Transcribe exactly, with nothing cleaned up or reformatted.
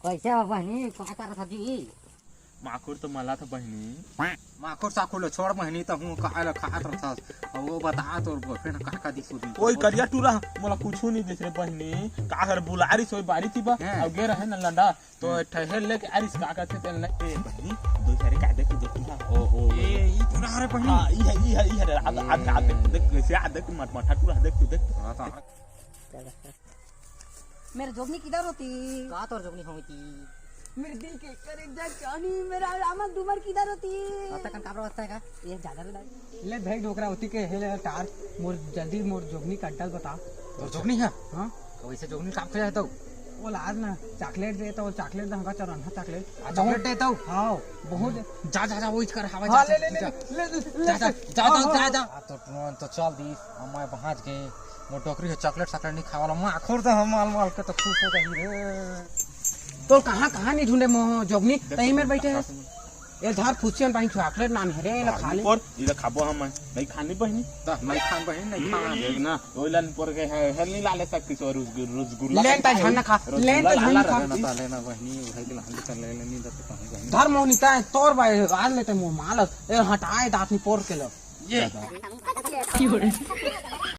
कैसे हो बहनी, का करत हस जी? माखुर तो मला था बहनी। माखुर साखुर ल छोड़ बहनी, त हूँ का ल खात रथस। अउ वो बता तोर boyfriend का का दिखो दी। ओए करिया टूरा, मोला कुछू नहीं दिस रे बहनी। का हर बुलारी सोई बारी थी बा, हैं। अउ गे रहे न लंडा। तो ठहर लेके आरिस का का थे तेल ए बहनी, दो सारे का देख, देख तू। ओहो। ए, ई तो ना रे बहनी। हाँ, ई है, ई है, ई है रे। आ, आ, आ, देख, देख, कैसे आ, देख, मट, मठा टूरा, देख तू, देख। हाँ, तो मेरे जोगनी किधर होती? का तोर जोगनी होती? मेरे दिल के करेजा जानी, मेरा रामक डूमर किधर होती? अब तक काबरा बजता है का? ये ज्यादा रे दाई। ले भाई डोकरा होती के, हे ले टार, मोर जल्दी मोर जोगनी का अड्डा बता। तोर जोगनी है? हाँ। तो वैसे जोगनी काप के जाता हूँ। वो लाज ना, chocolate दे तो, chocolate दे, हमका चौराहा chocolate। आ, chocolate दे तो? हाँ, बहुत। जा, जा, जा, वो इचकर हवा हाँ, जा, ले, ले, जा, ले, जा, ले, जा, ले, जा, हाँ, जा, हाँ। जा, जा। आ, तो टुनन तो चल दी, अब मैं पहुँच गए। वो डोकरी है, chocolate साकलेट नहीं खावाला, माखुर तो हम माल माल के तो खुश हो जाही रे। तोर कहाँ, कहाँ नहीं ढूंढे मोह जोगनी, तई मेर बैठे है। ये धर फुसियन पानी chocolate नाम है रे, ये ला खा ले। और ये ला खाबो हम, नहीं खानी बहनी। ता, नहीं खान बहनी, नहीं खान। देख ना, ओइलन पर के है, हेल नहीं लाले सकती सो रसगु-, रसगुल्ला लेन ता खाई। झन खा, रसगुल्ला लेन ता लाला झन खा। रहना ता लेना बहनी, भाई के लाल कर ले, ले नहीं दे तो कहीं बहनी। धर मोह निता है, तोर भाई, आज लेते मोह माल, ए हटाए दांत नहीं पोर के लो। ये।